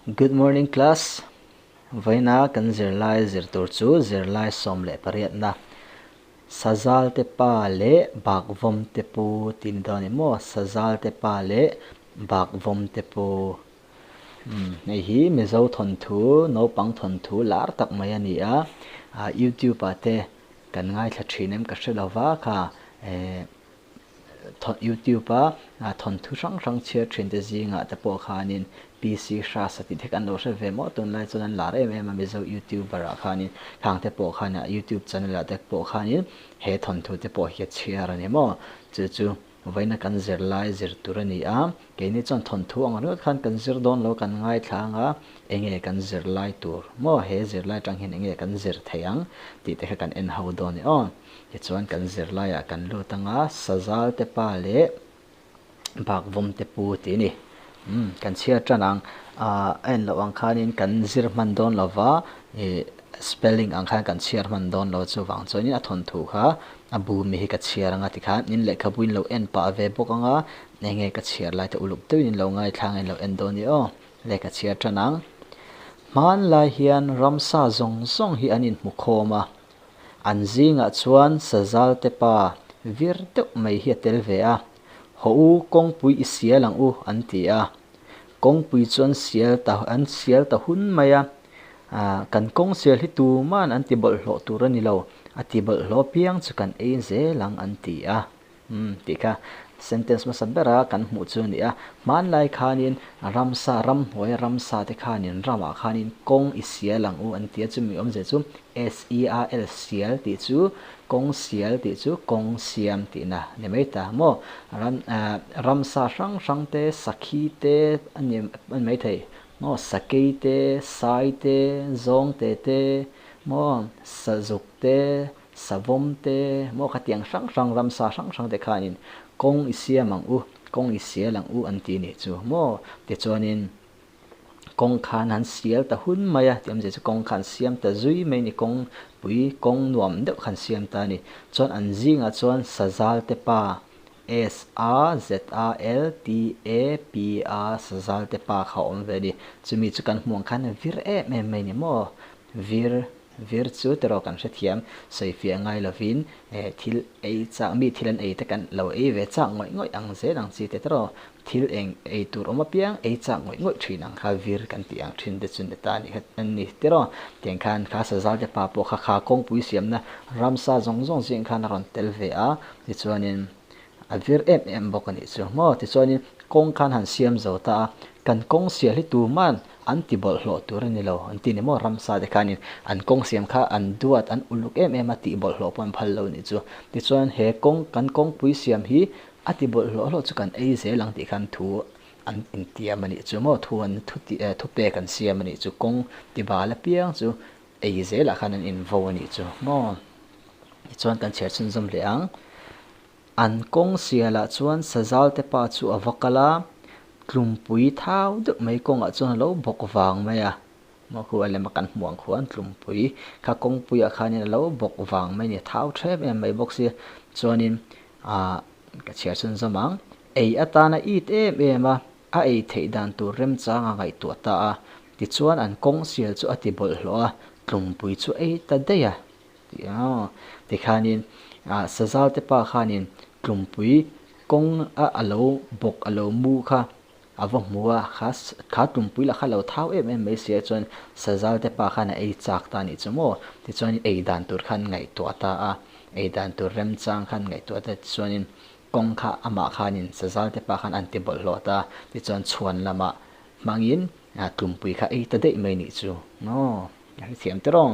Good morning class. Vawiina kan zirlai zir tur chu zirlai 18na Sazal te pa leh Bakvawm te pu tih ni dawn a ni maw? Sazal te pa leh Bakvawm te pu. Umm hei hi Mizo thawnthu naupang thawnthu lar tak mai a ni a, YouTube ah te kan ngaithla thin em ka hre lo va kha eh YouTube a thawnthu hrang hrang chhiar thin te zingah te pawh khanin PC Hras a tih te kan lo hre ve maw tunlai chuan an lar em em a Mizo YouTuber ah khanin khang te pawh khan YouTube channel ah te pawh khanin he thawnthu te pawh hi a chhiar a ni maw chu chu Vawiina kan zir lai zir tur a ni a, keini chuan thawnthu ang ringawt khan kan zir dawn lo kan ngaithla ang a, enge kan zir lai tur maw he zir lai atang hian enge kan zir thei ang tih te kha kan en ho dawn e aw. Tichuan kan zir laiah kan lut ang a, Sazal te pa leh Bakvawm te pu tih a ni. Umm kan chhiar tan ang, ah a en loh ang khanin kan zir hman dawn lo va, ih spelling ang khan kan chhiar hman dawn lo chuvang chuanin a thawnthu kha A bu mi hi ka chhiar anga tikhan in lehkhabu in lo en pah ve bawk anga enge ka chhiar lai te uluk deuhin in lo ngaithla in lo en dawn ni aw le ka chhiar tan ang. Hmanlai hian ramsa zawng zawng hi an inhmu khawm a, an zingah chuan Sazal te pa vir deuh mai hi a tel ve a, Haw u kawngpui i sial ang u an ti a, kawngpui chu an sial ta an sial ta hun mai a, Kan kawng sial hi tuman an ti bawlhhlawh tur a ni lo, a ti bawlhhlawh piang chu kan ei zel ang an ti a. Umm tih kha sentence hmasa bera kan hmuh chu a ni a. Hmanlai khanin ramsa, ramhnuaia ramsa te khanin ramah khanin kawng i sial ang u an ti a, chumi awmzia chu S-E-A-L sial tih chu kawng sial tih chu kawng siam tihna a ni mai ta maw? Ram ramsa hrang hrang te, sakhi te a ni maithei. Maw sakei te, sai te, zawngte te, maw sazuk te, savawm te, maw khatiang hrang hrang ramsa hrang hrang te khanin kawng i siam ang u, kawng i sial ang u an ti nih chu maw. Tichuanin kawng khan han sial ta hun mai a, tih awmzia chu kawng khan siam ta zui mai a ni, kawng pui kawng nuam deuh khan siam ta a ni. Chuan an zingah chuan sazal te pa S A Z A L T A P A Sazal te pa kha a awm ve a ni. Chumi chu kan hmuh ang khan vir em em mai ni maw? Vir, vir chu tiraw kan hrethiam, sawifiah ngai lovin eh thil ei chak, mi thil an ei te kan lo ei ve chak ngawih ngawih ang zel ang chi te tiraw? Thil eng ei tur awm apiang ei chak ngawih ngawih thin ang kha vir kan tih ang thin te chu ni ta a nih kha a ni tiraw? Tiang khan kha Sazal te pa pawh kha kha kawngpui siamna ramsa zawng zawng zing khan a rawn tel ve a. Tichuanin a vir em em bawk a nih chu maw? Tichuanin kawng khan han siam zo ta a, kan kawng sial hi tuman an ti bawlhhlawh tur a ni lo an ti ni maw? Ramsa te khanin an kawng siam kha an duat, an uluk em em a, tih bawlhhlawh pawh an phal lo a nih chu. Tichuan he kawng, kan kawngpui siam hi a ti bawlhhlawh hlawh chu kan ei zel ang tih khan thu an intiam a nih chu maw? Thu an thu tih thupek an siam a nih chu. Kawng ti bal apiang chu ei zelah khan an invo a nih chu maw? Tichuan kan chhiar chhunzawm leh ang. An kawng sialah chuan Sazal te pa chu a va kal a, tlumpui thau deuh mai kawngah chuan a lo bawk vang mai a. Maw khu a lema kan hmuh ang khuan tlumpui kha kawngpuiah khanin a lo bawk vang mai a ni, a thau ṭhep em mai bawk sia. Chuanin ah ka chhiar chhunzawm ang, ei atana it em em a, a ei theih dan tur remchang a ngaihtuah ta a. Tichuan an kawng sial chu a ti bawlhhlawh a, tlumpui chu ei ta daih a. Tih a, tikhanin ah Sazal te pa khanin tlumpui kawng a a lo bawk a lo mu kha a va hmu a, kha kha tlumpui lah kha a lo thau em em mai sia chuan Sazal te pa khan a ei chak ta anih chu maw? Tichuan ei dan tur khan ngaihtuah ta a, ei dan tur remchang khan ngaihtuah ta tichuanin kawng kha amah khanin Sazal te pa khan an ti bawlhhlawh ta, tichuan chhuan lamah hmangin tlumpui kha ei ta daih mai anih chu maw? A hrethiam tiraw?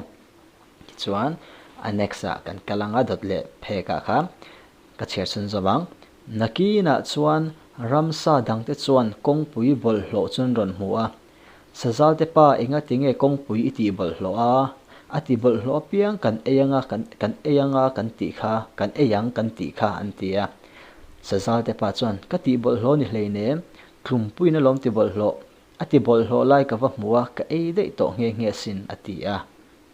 Tichuan, a next ah kan kal ang a, dawt leh phek ah kha ka chhiar chhun zawm ang. Nakinah chuan ramsa dangte chuan kawngpui bawlhhlawh chu an rawn hmu a, Sazalte pa enga tinge kawngpui i tih bawlhhlawh a? A ti bawlhhlawh apiang kan ei anga kan kan ei anga kan tih kha, kan ei ang kan tih kha an ti a. Sazalte pa chuan, Ka tih bawlhhlawh ni hleinem, tlumpuiin alawm ti bawlhhlawh, A ti bawlhhlawh lai ka va hmu a, ka ei daih tawh nghe nghe asin, a ti a.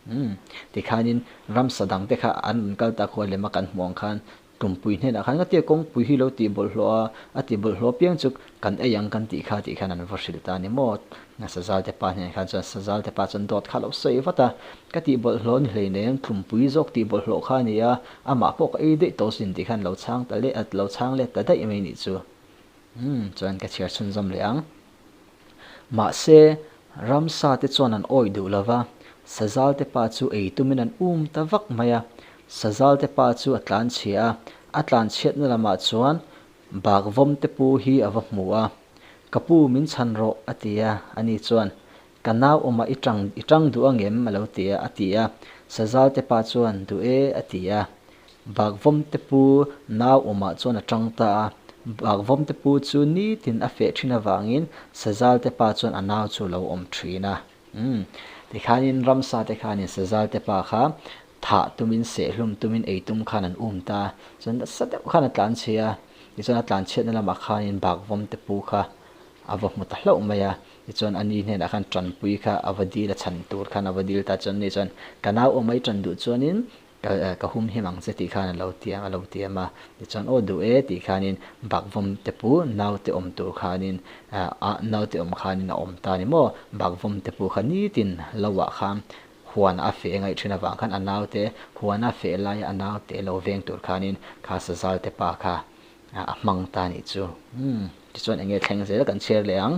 Umm, tikhanin ramsa dangte kha an rawn kal tak huai lem a kan hmuh ang khan Tumpui hnenah khan ngatia kawngpui hi lo tih bawlhhlawh a, a tih bawlhhlawh apiang chu kan ei ang kan tih kha tih khan an va hrilh ta a ni maw? Sazalte pa hnenah khan chuan Sazalte pa chuan dawt kha a lo sawi vat a, ka tih bawlhhlawh ni hleinem, Tumpui zawk tih bawlhhlawh kha a ni a, amah pawh ka ei daih tawh sin tih khan lo chhang ta leh a, lo chhang let ta daih mai nih chu. Umm, chuan ka chhiar chhunzawm leh ang. Mahse, ramsa te chuan an awih duh lo va, Sazalte pa chu ei tumin an um ta vak mai a. Sazalte pa chu a tlanchhia a, a tlanchhiatna lamah chuan Bakvawmte pu hi a va hmu a. Ka pu min chhan rawh a ti a, ani chuan Ka nau awmah i tang i tang duh angem a lo ti a, a ti a. Sazalte pa chuan duh e a ti a. Bakvawmte pu nau awmah chuan a tang ta a. Bakvawmte pu chu nitin a feh thin avangin Sazalte pa chuan a nau chu a lo awm thin a. Umm. Tikhanin ramsa te khanin Sazalte pa kha thah tumin sehhlum tumin ei tum khan an um ta a. Chuan nasa deuh khan a tlanchhia a. Tichuan a tlanchhiatna lamah khanin Bakvawmte pu kha a va hmu ta hlauh mai a. Tichuan a ni hnenah khan tanpui kha a va dil a, chhan tur khan a va dil ta. Chuan ani chuan ka nau awm mai tan duh chuanin ka ka hum him ang che tih khan a lo ti a lo ti em a. Tichuan aw duh e tih khanin bakvawm te pu naute awm tur khanin a naute awm khanin a awm ta a ni maw? Bakvawm te pu kha nitin lo ah khan huan a feh ngaih thin avang khan a naute huan a feh laia a naute lo veng tur khanin kha sazal te pa kha a hmang ta a nih chu. Umm tichuan eng nge thleng zel kan chhiar leh ang.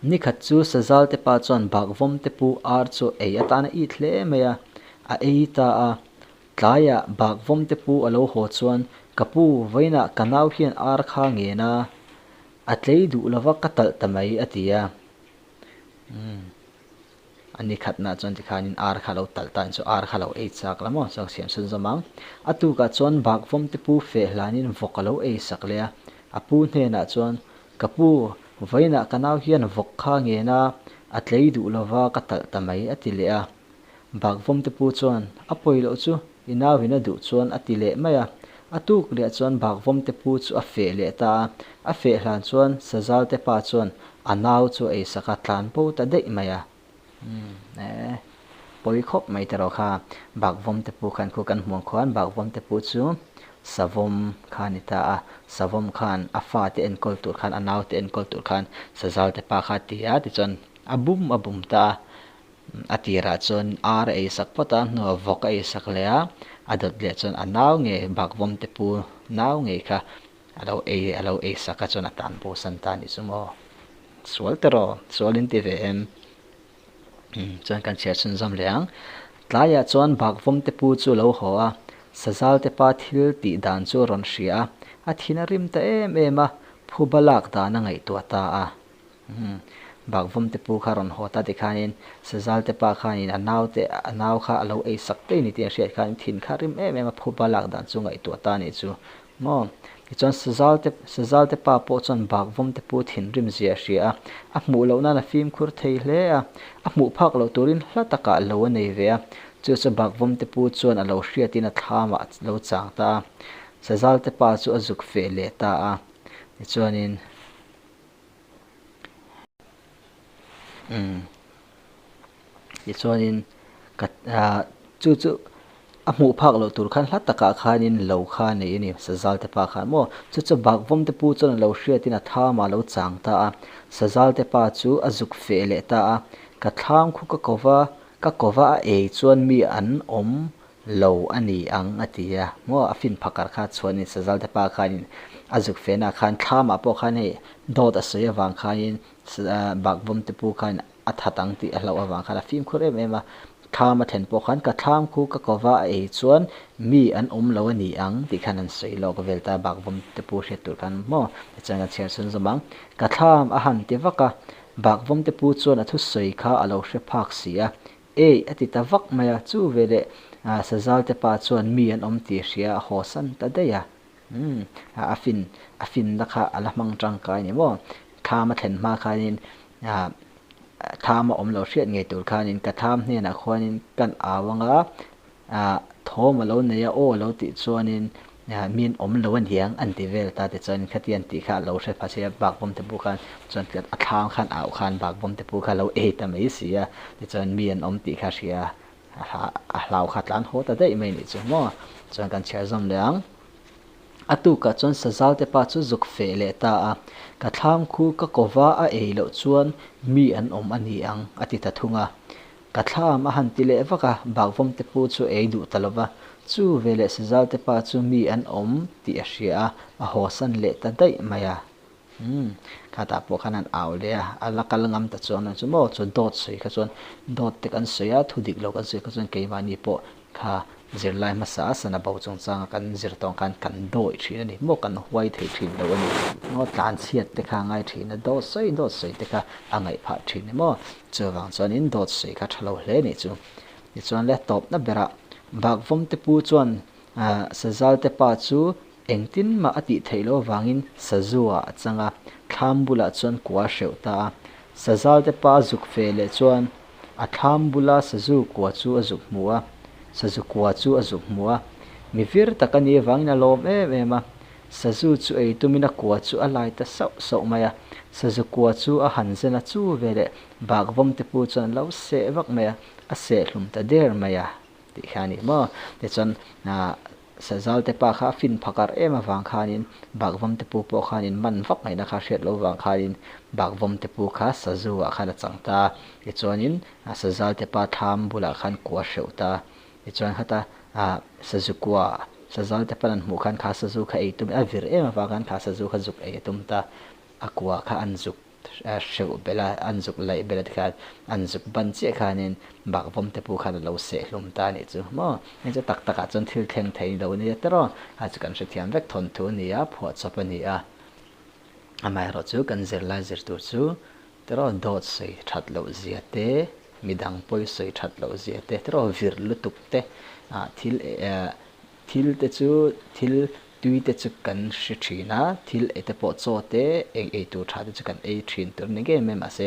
Nikhat chu Sazal te pa chuan Bakvawm te pu ar chu ei atan a it hle mai a, a ei ta a. Tlaiah Bakvawm te pu a lo haw chuan ka pu vawiinah ka nau hian ar kha ngen a, a tlei duh lova ka talh ta mai a ti a. Umm. A ni khatna chuan tikhanin ar kha lo talh ta in chu ar kha lo ei chak la maw chuan siam chhun zawm ang. A tukah chuan bakvawm te pu feh hlanin vawk a lo ei sak leh a, a pu hnenah chuan ka pu vawiinah ka nau hian vawk kha ngen a, a tlei duh lova ka talh ta mai a ti leh a. Bakvawm te pu chuan a pawi loh chu i nau in a duh chuan a ti leh mai a. A tuk leh chuan bakvawm te pu chu a feh leh ta a, a feh hlan chuan Sazal te pa chuan A nau chu ei sak a tlan bo ta daih mai a. Umm eh pawi khawp mai te rawh kha Bakvawm te pu khan khu kan hmuh khuan Bakvawm te pu chu Savawm kha a ni ta a, Savawm khan a fa te enkawl tur khan a nau te enkawl tur khan Sazal te pa kha a ti a tichuan a bum a bum ta a, a tirah chuan ar a ei sak phawt a hnuah vawk a ei sak leh a, a dawt leh chuan a nau ngei Bakvawm te pu nau ngei kha A lo ei a lo ei sak a chuan a tan pawh san ta anih chu maw. Sual te rawh, sual in ti ve em? Umm chuan kan chhiar chhunzawm leh ang. Tlaiah chuan Bakvawm te pu chu a lo haw a, Sazal te pa thil tih dan chu a rawn hria a, a thin a rim ta em em a, phuba lak dan a ngaihtuah ta a. Umm Bakvawm te pu kha rawn haw ta tikhanin Sazal te pa khanin a nau te a nau kha a lo ei sak daih ni tih a hriat khan thin kha rim em em a phuba lak dan chu ngaihtuah ta anih chu. Maw? Tichuan Sazal te Sazal te pa pawh chuan Bakvawm te pu thinrim zia a hria a, a hmuh loh nan a fimkhur thei hle a, a hmuh phak loh turin hla takah lo a nei ve a, chu chu Bakvawm te pu chuan a lo hriatin a thlamah a lo chang ta a, Sazal te pa chu a zuk feh leh ta a, tichuanin. Umm tichuanin ka ah chu chu a hmuh phak loh tur khan hla takah khanin lo kha a nei a ni Sazal te pa khan maw chu chu Bakvawm te pu chuan a lo hriatin a tham ah a lo chang ta a Sazal te pa chu a zuk feh leh ta a ka thlam khu ka ko va ka ko va a ei chuan mi an awm lo a ni ang a ti a maw a fin phakar kha chuanin Sazalte pa khanin a zuk fehna khan thlamah pawh khan hei dawt a sawi avang khanin Bakvawm te pu khan a that ang tih a hlauh avang khan a fimkhur em em a, thlam a thlen pawh khan ka thlam khu ka ko va a ei chuan mi an awm lo a ni ang tih khan an sawi lawk vel ta Bakvawm te pu hriat tur khan maw tichuan kan chhiar chhun zawm ang ka thlam a han ti vak a, Bakvawm te pu chuan a thusawi kha a lo hre phak si a Ei, a ti ta vak mai a, chu veleh Sazalte pa chuan mi an awm tih hria a haw san ta daih a. Umm, a fin, a finna kha a la hmang tangkai ni maw? Thlam a thlen hma khanin thlam a awm lo hriat ngei tur khanin ka thlam hnenah khuanin kan au ang a, thawm a lo nei a, aw lo tih chuanin Min awm lo a niang an ti vel ta tichuan khati an tih kha a lo hre pha sia Bakvawm te pu khan chuan a thlang khan au khan Bakvawm te pu kha a lo ei ta mai si a tichuan mi an awm tih kha a hria a hlau kha tlan haw ta daih mai nih chu maw. Chuan kan chhiar zawm leh ang. A tukah chuan Sazalte pa chu zuk feh leh ta a, Ka thlam khu ka kova a ei loh chuan mi an awm a ni ang, a ti ta thung a. Ka thlam a han ti leh vak a, Bakvawmte pu chu ei duh ta lo va. Chu veleh Sazalte pa chu mi an awm tih a hria a, a hawsan leh ta daih mai a. Umm, khatah pawh khan an au leh a, a la kal ngam ta chuang lo chu maw, chu dawt sawi kha chuan dawt te kan sawi a, thu dik lo kan sawi kha chuan keimahni pawh kha zirlai hmasa a sana bo chungchanga kan zir tawng khan kan dawih thin a ni maw, kan huai thei thin lo a ni maw, tlanchhiat te kha a ngai thin a, dawt sawi dawt sawi te kha a ngaih phah thin a ni maw, chuvang chuanin dawt sawi kha tha lo hle a nih chu. Tichuan le tawpna berah Bakvawmte pu chuan Sazalte pa chu Engtin mah a tih theih loh avangin Sazu-ah a chang a, thlam bulah chuan kua a hreuh ta a. Sazalte pa a zuk ve leh chuan a thlam bula Sazu kua chu a zuk hmu a, Sazu kua chu a zuk hmu a. Mi vir tak a nih avangin a lawm em em a. Sazu chu ei tumin a kua chu a lai ta sauh sauh mai a. Sazu kua chu a han zen a, chu veleh Bakvawmte pu chuan a lo seh vak mai a, a seh hlum ta der mai a. Tih kha a ni maw? Tichuan Sazalte pa kha a fin phakar em avang khanin Bakvawmte pu pawh khanin man vak ngaihna kha hriat loh vang khanin Bakvawmte pu kha Sazu ah khan a chang ta. Tichuanin Sazalte pa thlam bulah khan kua hreuh ta. Tichuan khata Sazu kua Sazalte pa'n an hmuh khan kha Sazu kha ei tum a vir em avang khan kha Sazu kha zuk ei a tum ta. A kua kha an zuk hreuh belh a, an zuk laih belh a tikhan an zuk ban chiah khanin bakvawm te pawh khan a lo seh hlum ta a nih chu maw. Hei chu tak takah chuan thil thleng thei lo a nia tiraw, a chu kan hrethiam vek thawnthu a ni a, phuahchawp a ni a. Amaherawh chu kan zirlai zir tur chu tiraw dawt sawi that loh zia te, midang pawi sawi that loh zia te, tiraw vir lutuk te, thil thil te chu thil Tui te chu kan hre thin a, thil ei te pawh chaw te, eng ei tur tha te chu kan ei thin tur a ni ngei mai mahse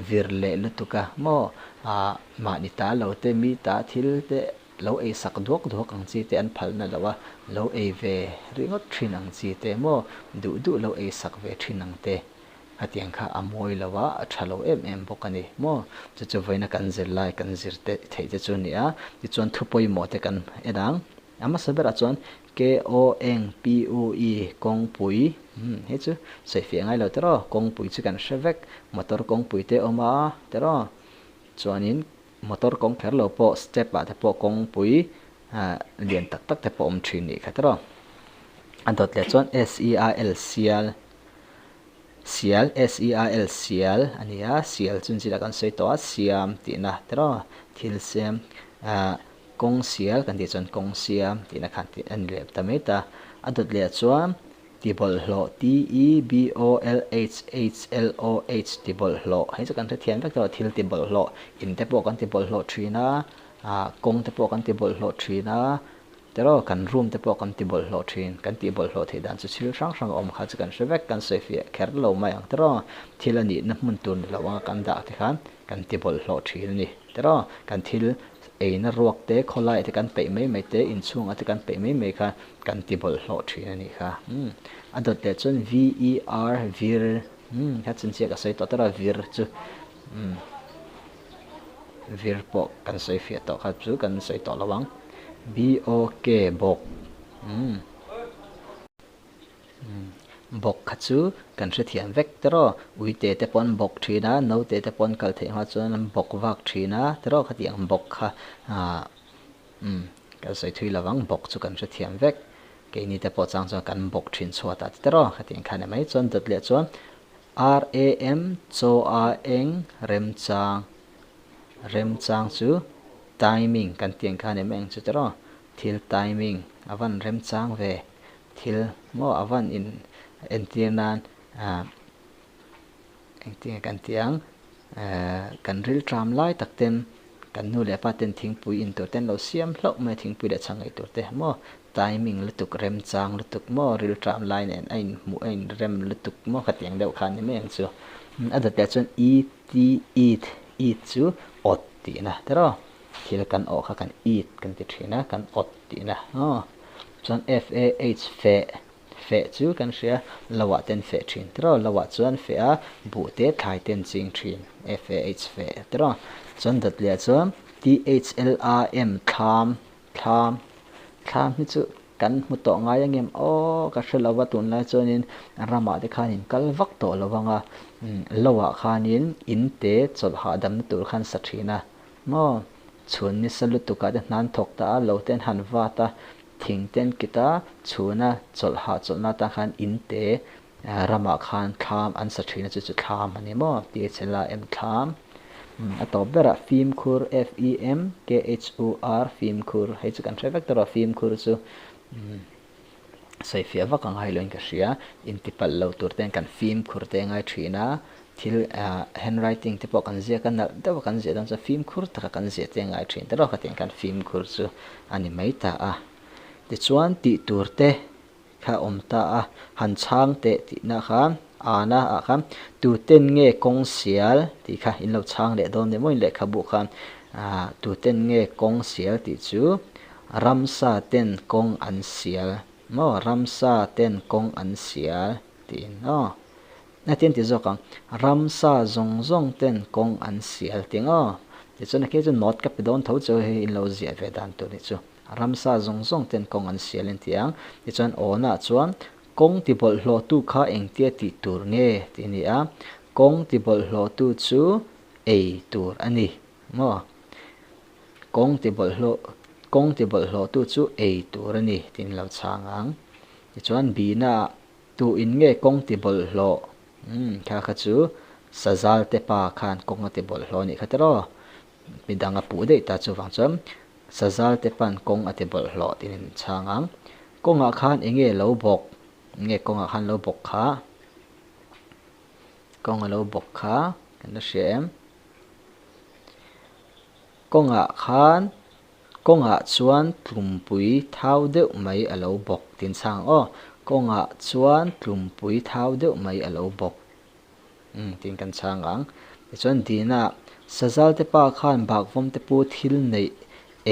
vir leh lutuk a maw ah mahni ta lo te mi ta thil te lo ei sak duak duak ang chi te an phalna lo a, lo ei ve ringawt thin ang chi te maw duh duh lo ei sak ve thin ang te hetiang kha a mawi lo a, a tha lo em em bawk a ni maw. Chu chu vawiina kan zirlai kan zir te theih te chu a ni a, tichuan thu pawimawh te kan en ang. A hmasa berah chuan KONGPUI, kawngpui, umm hei chu sawifiah ngai lo tiraw, kawngpui chu kan hre vek, motor kawngpui te a awm a tiraw, chuanin motor kawng kher lo pawh step ah te pawh kawngpui lian tak tak te pawh a awm thin nih kha tiraw. A dawt leh chuan SEIL, sial, sial, SEIL, sial a ni a, sial chu zirah kan sawi tawh a, siam tihna tiraw, thil siam ah. Kawng sial kan tih chuan kawng siam tihna khan tih a ni leh ta mai ta. A dawt leh chuan ti bawlhhlawh, T-E-B-O-L-H-H-L-O-H, ti bawlhhlawh. Hei chu kan hrethiam vek tawh thil ti bawlhhlawh. In te pawh kan ti bawlhhlawh thin a, ah kawng te pawh kan ti bawlhhlawh thin a, tiraw kan room te pawh kan ti bawlhhlawh thin. Kan tih bawlhhlawh theih dan chu thil hrang hrang a awm kha chu kan hre vek, kan sawifiah kher lo mai ang tiraw. Thil a nihna hmun tur ni lo anga kan dah te khan kan ti bawlhhlawh thin a ni tiraw. Kan thil Eina ruak te, khawlaiah te kan peih mai mai te, inchhungah te kan peih mai mai kha kan ti bawlhhlawh thin a nih kha. Umm a dawt leh chuan VER, vir, umm kha chinchhiah ka sawi tawh tawrh a, vir chu umm vir pawh kan sawi fiah tawh kha chu kan sawi tawh lo ang. BOK, bawk, umm. Bawk kha chu kan hrethiam vek tiraw, uite te pawh an bawk thin a, naute te pawh an kal theih hma chuan an bawk vak thin a tiraw khatiang bawk kha ah umm kan sawi thui lovang bawk chu kan hrethiam vek, keini te pawh chang chuan kan bawk thin chhuat ah tiraw khatiang kha ni mai chuan dawt leh chuan RAM chaw a eng remchang remchang chu timing kan tih ang kha ni mai ang chu tiraw thil timing a van remchang ve. Thil maw a van in entir nan ah engtin nge kan tih ang eh kan ril tram lai tak ten kan nu leh pa ten thingpui in tur te an lo siam hlauh mai a thingpui leh chhang ngei tur te maw timing lutuk remchang lutuk maw ril tram lai nen a in hmuh a in rem lutuk maw khatiang deuh kha a ni mai ang chu a dawt leh chuan e t eat eat chu awt tihna tiraw thil kan awh kha kan eat kan ti thin a kan awt tihna aw. Chuan FAH feh, feh chu kan hria, lo ah ten feh thin tiraw, lo ah chuan feh a, buh te thlai te an ching thin, FAH feh tiraw. Chuan dawt leh ah chuan THLAM, thlam, thlam, Thlam hi chu kan hmu tawh ngai ang em aw ka hre lo va tunlai chuanin ramah te khanin kal vak tawh lo ang a lo ah khanin in te chawlh hahdamna tur khan sa thin a maw chhun nisa lutuk ah te hna an thawk ta a lo te an han vat a thing te an kit a chhuna chawlh hahchawlhna atan khan in te ramah khan thlam an sa thin a chu chu thlam a ni maw T H L A M thlam a tawp berah fimkhur F E M K H U R fimkhur hei chu kan hre vek tawh a fimkhur chu sawifiah vak ang hai loin ka hria intipalh lo tur te kan fimkhur te ngai thin a thil handwriting te pawh kan ziak a nalh deuh a kan ziah dawn chuan fimkhur taka kan ziah te ngai thin ta rawk a tiang khan fimkhur chu a ni mai ta a tichuan tih tur te kha awm ta a, han chhang teh tihna kha ana ah khan tuten nge kawng sial tih kha in lo chhang leh dawn emaw in lehkhabu khan ah tuten nge kawng sial tih chu ramsa ten kawng an sial maw ramsa ten kawng an sial tiin aw a ti an ti zawk ang ramsa zawng zawng ten kawng an sial tih ang aw tichuan a khi chu note ka pe dawn tho chu hei in lo ziah ve dan tur nih chu. Ramsa zawng zawng ten kawng an sial en ti ang. Tichuan awnah chuan kawng ti bawlhhlawhtu kha engtia tih tur nge tih a ni a. Kawng ti bawlhhlawhtu chu ei tur a ni maw? Kawng ti bawlhhlawh kawng ti bawlhhlawhtu chu ei tur a ni tiin lo chhang ang. Tichuan bihnaah tu in nge kawng ti bawlhhlawh? Umm kha kha chu Sazal te pa khan kawng a ti bawlhhlawh a nih kha tiraw? Midang a puh daih ta chuvang chuan Sazal te pan kawng a ti bawlhhlawh tiin an chhang ang. Kawngah khan eng nge lo bawk? Eng nge kawngah khan lo bawk kha? Kawng a lo bawk kha kan la hria em? Kawngah khan kawngah chuan tlumpui thau deuh mai a lo bawk tiin chhang ang aw. Kawngah chuan tlumpui thau deuh mai a lo bawk. Umm tiin kan chhang ang. Tichuan Dina, Sazal te pa khan Bakvawm te pu thil neih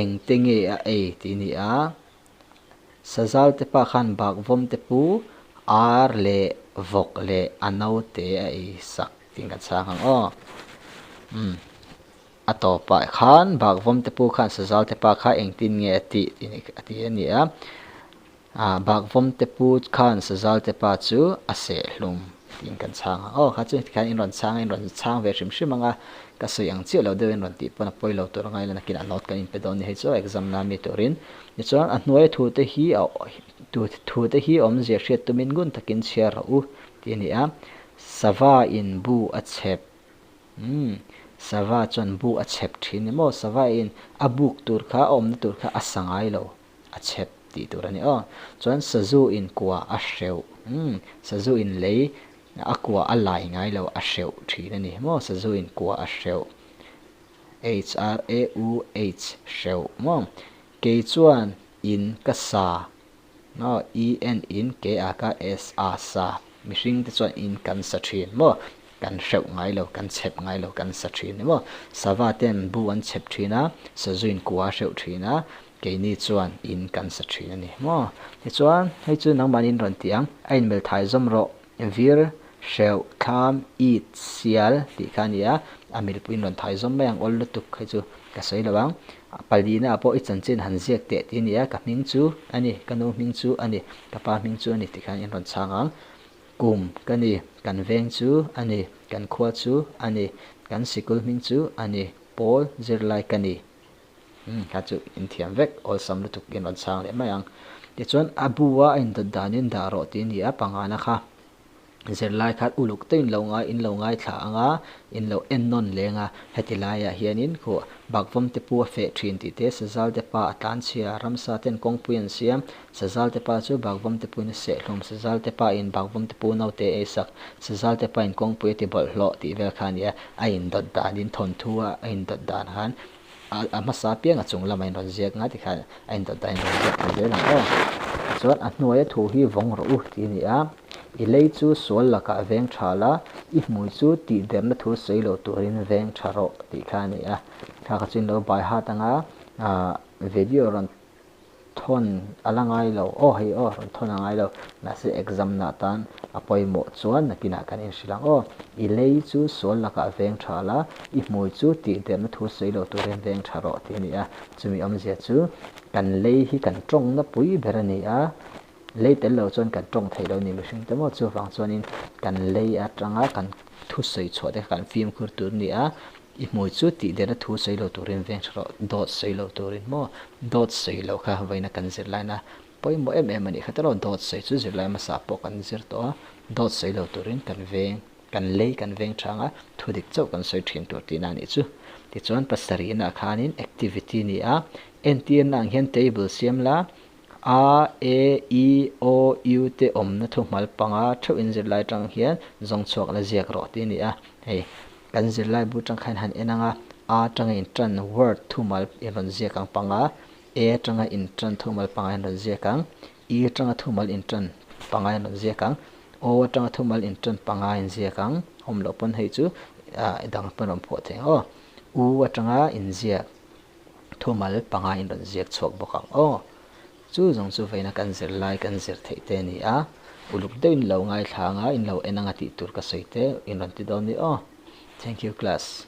eng te nge a ei tih a ni a. Sazal te pa khan Bakvawm te pu ar leh vawk leh a naute a ei sak tiin kan chhang ang aw. Umm a tawpah khan Bakvawm te pu khan Sazal te pa kha engtin nge a tih a ti a ni a. Ah, Bakvawm te pu khan Sazal te pa chu a seh hlum tiin kan chhang ang. Aw, kha chu tikhan in rawn chhang a, in rawn chhang ve hrim hrim ang a, ka sawi ang chiah lo deuh in rawn tih pawn a pawi lo tur anga ila nakin a note kan inpe dawn ni hei chu exam na mi turin. Tichuan a hnuaia thu te hi a thu te hi awmzia hriat tumin ngun takin chhiar rawh u tih a ni a. Sava in bu a chhep Umm, sava chuan bu a chhep thin ni maw? Sava in a buk tur kha a awmna tur kha a sa ngai lo. a chhep tih tur a ni aw. Chuan sazu in kua a hreuh, umm, sazu in lei a kua a lai ngai lo a hreuh thin a ni maw, sazu in kua a hreuh, h-r-a-u-h, hreuh maw. Kei chuan in ka sa, maw, e-n in k-a-k-s-a sa, mihring te chuan in kan sa thin maw, kan hreuh ngai lo, kan chhep ngai lo, kan sa thin ni maw. Sava ten bu an chhep thin a, sazu in kua a hreuh thin a, Keini chuan in kan sa thin a ni maw? Tichuan, hei chu nangmahni in rawn ti ang, a inmel thai zawm rawh, vir, hreuh, thlam, it, sial tih kha a ni a, a milpui in rawn thai zawm mai ang, awl lutuk hei chu ka sawi lo ang. Palina ah pawh i chanchin han ziak teh tih a ni a, ka hming chu a ni, ka nu hming chu a ni, ka pa hming chu a ni tih khan in rawn chhang ang. Kum ka ni, kan veng chu a ni, kan khua chu a ni, kan sikul hming chu a ni, pawl zirlai ka ni. Umm kha chu inthiam vek awlsam lutuk in rawn chhang leh mai ang. Tichuan a bu a a indawt danin dah rawh tih a ni a, pangana kha zirlai khan uluk deuh in lo ngai in lo ngaithla ang a, in lo en nawn leng a, heti laiah hianin khuh Bakvawm te pu a feh thin tih te, Sazal te pa a tlan chhia, ramsa ten kawngpui an siam, Sazal te pa chu Bakvawm te puin a seh hlum, Sazal te pa in Bakvawm te pu naute a eisak, Sazal te pa in kawngpui a ti bawlhhlawh tih vel kha a ni a, a indawt danin thawnthu a a indawt dan khan A hmasa piang a chung lamah in rawn ziak nga tikhan a indawt dan in rawn ziak thei zel ang aw. Tichuan a hnuaia thu hi vawng rawh u tih a ni a, i lei chu sual lakah veng tha la, i hmui chu tihderna thu sawi lo turin veng tha rawh tih kha a ni a. Thla kha chu in lo bai hat anga video rawn. thawn a la ngai lo aw hei aw rawn thawn a ngai lo mahse exam na atan a pawimawh chuan nakinah kan inhrilh ang aw i lei chu sual lakah veng tha la i hmui chu tihderna thu sawi lo turin veng tha rawh tih a ni a chumi awmzia chu kan lei hi kan tawngna pui ber a ni a lei tel lo chuan kan tawng thei lo a ni mihring te maw chuvang chuanin kan lei atanga kan thu sawi chhuah te kha kan fimkhur tur a ni a. I hmui chu tih derna thu sawi lo turin veng tha rawh, dawt sawi lo turin maw? Dawt sawi loh kha vawiina kan zirlaina pawimawh em em a nih kha tawh lo, dawt sawi chu zirlai hmasa pawh kan zir tawh a, dawt sawi lo turin kan veng, kan lei kan veng thang a, thu dik chauh kan sawi thin tur tihna a nih chu. Tichuan pasarihna khanin activity ni a, entirna ang hian table siam la, A, E, I, O, U te awmna thuhmal panga theuh in zirlai atang hian zawng chhuak la ziak rawh tih a ni a, hei kan zirlai bu atang khan han en ang a, A atanga in tan word thumal in rawn ziak ang panga, E atanga in tan thumal panga in rawn ziak ang, I atanga thumal in tan panga in rawn ziak ang, O atanga thumal in tan panga in ziak ang, awm loh pawn hei chu dang pawn rawn phuah thei ang aw, U atanga in ziak. Thumal panga in rawn ziak chhuak bawk ang aw. Chu zawng chu vawiina kan zir lai kan zir theih te a ni a, uluk deuh in lo ngaithla anga in lo en anga tih tur ka sawi te in rawn ti dawn ni aw. Thank you class.